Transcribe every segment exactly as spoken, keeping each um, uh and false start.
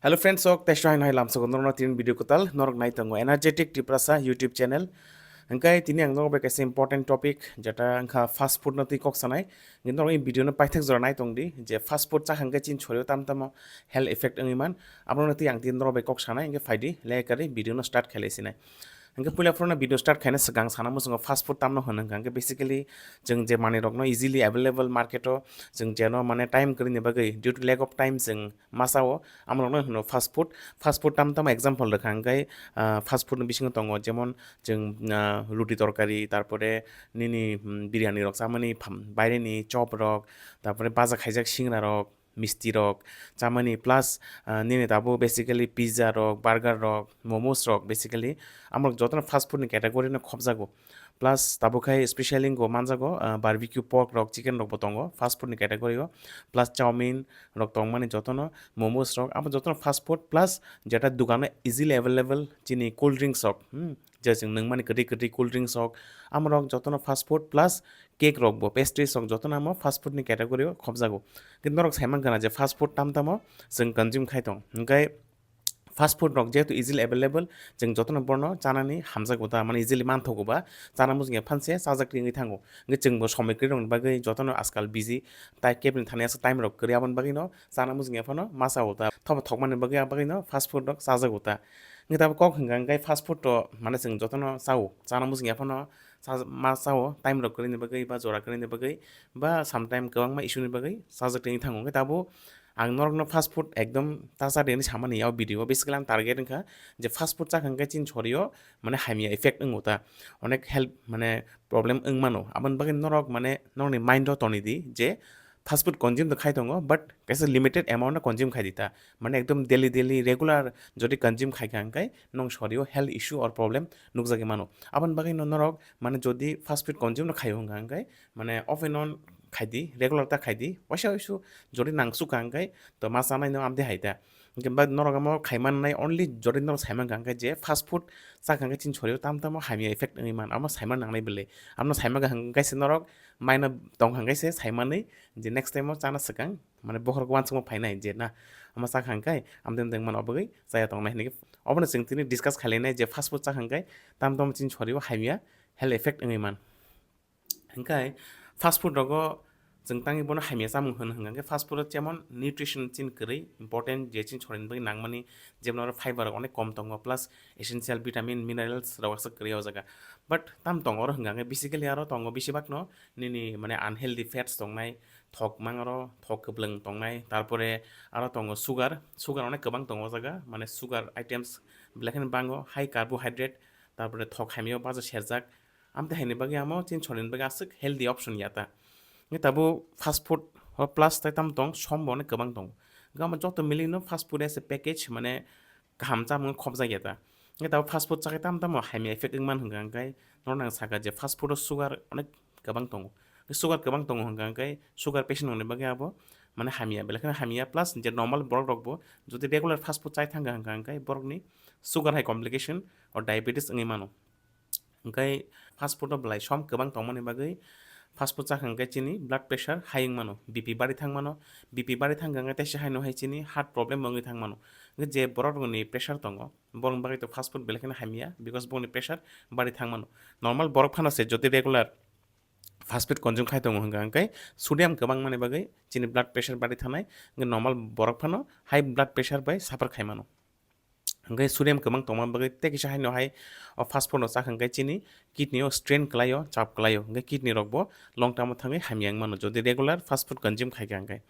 Hello friends, sok teso hai nai lamsogo norokno tin video kwtal norok nai tongo Energetic Tiprasa YouTube channel. Hingkai tini ang norok bai kaisa important topic, jeta wngkha fast food no twi kok sanai. Hingke norok in video no paithak jora nai tong di, je fast food chakha hingke chin sorio tam tamo health effect wngwi man. Abono twi ang tin norok bai kok sanai, hingke phaidi lekari video no start khailai sinai. Hingke puila phuru no video start khaina swkang sana muchungo fast food tamno hwnwi hingka hingke basically chwng je manwi rokno easily available market o chwng jeno mane time kwrwini bagwi due to lack of time chwng masao, amorokno hino fast food. Fast food tam tamo example rwkha hingke, ah, fast food ni bisingo tongo, jemon chwng, ah, ruti torkari, tarpore nini, hmm, biryani rok chamani, pham-, baireni chop rok, tarpore baja khaijak singra rok, misti rok chamani, plus, ah, nini tabuk basically pizza rok, burger rok, momos rok, basically amorok jotono fast food ni category no khopjago. Plus tabuk khai specially wngkha manjago, ah, barbecue pork rok, chicken rok bo tongo fast food ni category o, plus chowmin rok tongmani jotono, momos rok, abo jotono fast food, plus jeta dukano easily available chini cold drinks rok, hmm, je chwng nungmani kwtwi kwtwi cold drinks rok, amorok jotono fast food, plus cake rok bo, pastries rok jotono amo fast food ni category o khopjago. Kintu norok saiman gana je fast food tam tamo chwng consume khai tong, hingkai fast food rok jehetu easily available, chwng jotono bono chanani hamjago ta, mane easily manthogo ba, chana muchungya phanse chajak ringwi thango. Hingke chwngbo somoi kwrwi rokni bagwi jotono ajkal busy, tai kebini thani aswk time rok kwrwi, aboni bagwino chana muchungya phano masa o ta. Thobo thokmani bagwi, abagwino fast food rok chajago ta. Hingke tabuk kok hingka hingke fast food to mane chwng jotono chao, chana muchungya phano cha-, ma chao, time rok kwrwini bagwi ba jora kwrwini bagwi ba sometime kwbangma issue ni bagwi chajak ringwi thango. Hingke tabuk ang norokno fast food ekdom ta cha de hinwi samani, o video o basically ang target wngkha je fast food chakha hingke chini sorio mane hamya effect wngo ta, onek health mane problem wng mano. Aboni bagwi norok mane norokni mind o toni di je fast food consume to khai tongo, but kaisa limited amount no consume khai di ta, mane ekdom daily daily regular jodi consume khai kha hingke nong sorio health issue or problem nukjagwi mano. Aboni bagwi no norok mane jodi fast food consume no khai hingka hingke mane off and on khai di, regular ta khai di, waisa waisu jodi nang sukha hingke to ma chanai no amde hai ta. Hingke ba norok amo khai mannai only jodi norok sai mankha hingke je fast food chakha hingke chini sorio tam tamo hamya effect wngwi man, amo sai man nangnai bele. Amo sai mankha hingke se norok maino tong hingke se sai manwi je next time o chana swkang mane bokhorok uansukma phainai je na amo chakha hingke amde amde wngmano, obogwi chaya tongnai hinwi. Obono chwng tini discuss khailainai je fast food chakha hingke tam tamo chini sorio hamya health effect wngwi man. Hingke fast food rogo chwng tangwi bono hamya chamung hwn hwnka hingke fast food o jemon nutrition chini kwrwi important, je chini sorini bagwi nangmani, jemon oro fiber rok onek kom tongo, plus essential vitamin, minerals rok aswk kwrwi o jaga. But tam tongo oro hwnka hingke basically aro tongo bisi bagno nini mane unhealthy fats tongnai, thok mang aro thok kwplwng tongnai, tarpore aro tongo sugar, sugar onek kwbang tongo o jaga, mane sugar items belai kheno bango, high carbohydrate, tarpore thok hamya o baja serjak, amtwi haini bagwi amo chini sorini bagwi aswk healthy option ya ta. Nge tabuk fast food o plus tai tam tong, som bo onek kwbang tongo. Nge amo joto milino fast food as a package mane kaham chamung khopjak ya ta. Nge tabuk fast food chakhai tam tamo hamya effect wngman hwnka hingke norok nang saka je fast food o sugar onek kwbang tongo. Sugar kwbang tongo hwnka hingke sugar patient rokni bagwi abo mane hamya, belai kheno hamya, plus je normal borok rok bo jodi regular fast food chai thangka hwnka hingke borokni sugar hai complication or diabetes wngwi mano. Hingke fast food o belai som kwbang tongmani bagwi fast food chakha hingke chini blood pressure high wng mano, B P bari thang mano, B P bari thangka hingke teisa haino hai chini heart problem wngwi thang mano. Hingke je borok rokni pressure tongo, borokni bagwi to fast food belai kheno hamya, because borokni pressure bari thang mano. Normal borok phano se jodi regular fast food consume khai tongo hwnka hingke sodium kwbang mani bagwi chini blood pressure bari thanai, hingke normal borok phano high blood pressure bai suffer khai mano. Hingke sodium kwbang tongma bagwi tei kisa haino hai o fast food no chakha hingke chini kidney o strain kwlaio, chap kwlaio, hingke kidney rok bo long term o thangwi hamya wng mano jodi regular fast food consume khaikha hingke.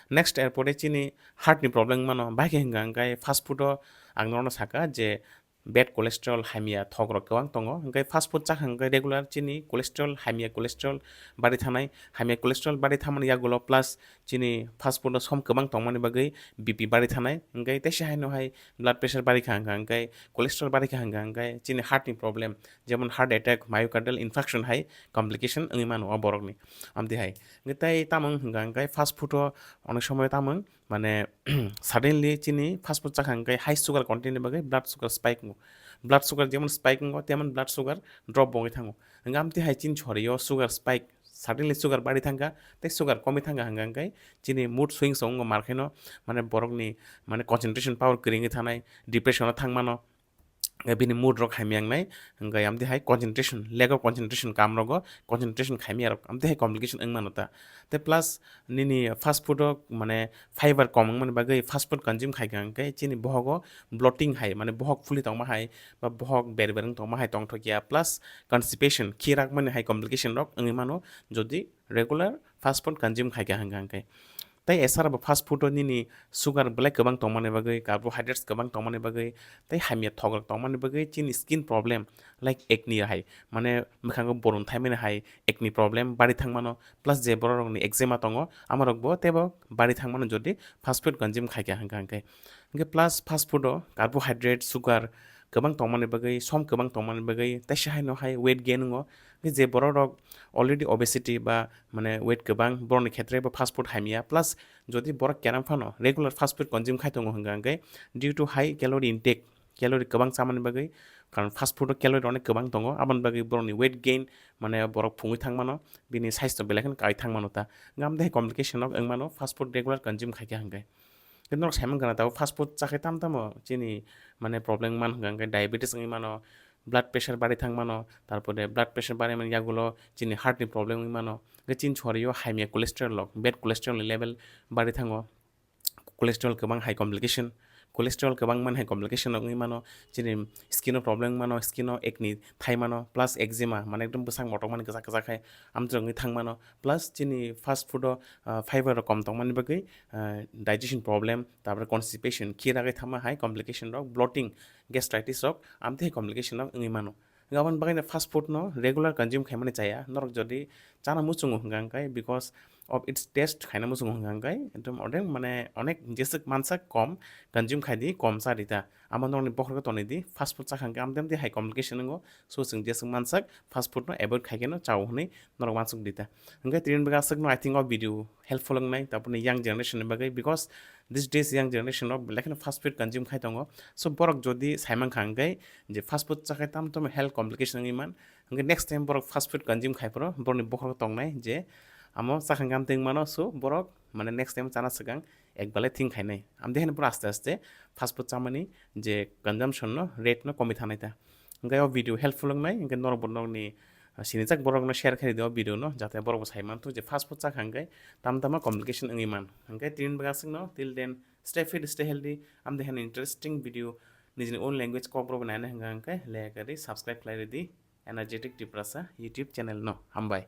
Next, erpore chini heart ni problem wng mano, bahai khe hwnka hingke fast food o ang norokno saka je bad cholesterol, hamya thok rok kwbang tongo, hingke fast food chakha hingke regular chini cholesterol, hamya cholesterol bari thanai, hamya cholesterol bari thamani yagulo plus chini fast food o som kwbang tongmani bagwi B P bari thanai, hingke teisa haino hai blood pressure bari kha hwnka hingke, cholesterol bari kha hwnka hingke chini heart ni problem, jemon heart attack, myocardial infarction hai complication wngwi mano o borok ni. Amtwi hai hingke tei tamung hwnka hingke fast food o onek somoy tamung mane suddenly chini fast food chakha hingke high sugar content ni bagwi blood sugar spike wngo. Blood sugar jemon spike wngo, temon blood sugar drop bo wngwi thango. Hingke amtwi hai chini sorio sugar spike Suddenly sugar bari thangkha, tei sugar komi thangkha hwnka hwnkhe chini mood swings wngo, mar khaino mane borokni mane concentration power kwrwi wngwi thanai, depression o thang mano, bini mood rok hamya wngnai, hwnkhai amtwi hai concentration, lack of concentration, kam rogo concentration khaimya rok amtwi hai complication wng mano ta. Tei plus nini fast food o mane fiber kom wngmani bagwi fast food consume khaikha hwnkhe chini bohogo bloating hai, mane bohok phuli tongma hai ba bohok ber ber wng tongma hai tongthokya, plus constipation, khirak mani hai complication rok wngwi mano jodi regular fast food consume khaikha hwnkha hwnkhe. Tei esara bo fast food o nini sugar belai kwbang tongmani bagwi, carbohydrates kwbang tongmani bagwi, tei hamya thokrok tongmani bagwi chini skin problem like acne hai, mane mwkhango burun thaimani hai acne problem bari thangmano, plus je borok rokni eczema tongo, amorok bo teibo bari thangmano jodi fast food consume khaikha hwnkha hwnkhe. Hwnkhe plus fast food o carbohydrate, sugar kwbang tongmani bagwi, som kwbang tongmani bagwi, teisa haino hai weight gain wngo. Hwnkhe je borok rok already obesity ba mane weight kwbang, borokni khetre bo fast food hamya, plus jodi borok keram phano regular fast food consume khai tongo hwnkha hwnkhe due to high calorie intake, calorie kwbang chamani bagwi, karon fast food o calorie onek kwbang tongo, aboni bagwi borokni weight gain, mane borok phungwi thangmano, bini saisto belai kheno kai thangmano ta. Hwnkhe amtwi hai complication rok wngmano fast food regular consume khaikha hwnkhe. Hwnkhe norok saimankha na tabuk fast food chakhai tam tamo chini mane problem man hwnkha hwnkhe diabetes wngwi mano, blood pressure bari thang mano, tarpore blood pressure bari mani yagulo chini heart ni problem wngwi mano. Hwnkhe chini sorio hamya cholesterol rok, bad cholesterol ni level bari thango, cholesterol kwbang hai complication, cholesterol kwbang man hai complication rok wngwi mano, chini skin o problem wngwi mano, skin o acne thai mano, plus eczema, mane ekdom bwsak motok mani kwchak kwchak hai amtwrwngwi thang mano, plus chini fast food o, ah, fiber rok kom tongmani bagwi, ah, digestion problem, tarpore constipation, khiragwi thangma hai complication rok, bloating, gastritis rok, amtwi hai complication rok wngwi mano. Aboni bagwi no fast food no regular consume khaimani chaya. Norok jodi chana muchungo hwnkha hwnkhe, because of its taste khaina muchungo hwnkha hwnkhe, ekdom onek mane onek jeswk mansak kom consume khai di, kom cha di ta. Amo norokni bokhorok tonwi di, fast food chakha hwnkhe amtwi amtwi hai complication wngo. So chwng jeswk mansak fast food no avoid khai kheno chao hwnwi norok uansuk di ta. Hwnkhe tini bagwi aswk no I think o video helpful wngnai, tabukni young generation ni bagwi, because these days young generation rok belai kheno fast food consume khai tongo. So borok jodi saimankha hwnkhe je fast food chakhai tam tamo health complication wngwi man, hwnkhe next time borok fast food consume khai phuru borokni bokhorok tongnai je amo chakha hwnkhe amtwi wng mano. So borok mane next time chana swkang ek belai think khainai. Amtwi haino borok aste aste fast food chamani je consumption no, rate no komi thanai ta. Hwnkhe o video helpful wngnai, hwnkhe norok bo norokni, ah, sinijak borok no share khai di o video no, jate borok bo sai manthok je fast food chakha hwnkhe tam tamo complication wngwi man. Hwnkhe tini bagwi aswk no, till then stay fit, stay healthy. Amtwi haino interesting video nijini own language kokborok bo naina hwnkha hwnkhe like kari subscribe khlai ridi Energetic Tiprasa YouTube channel no. Hambai.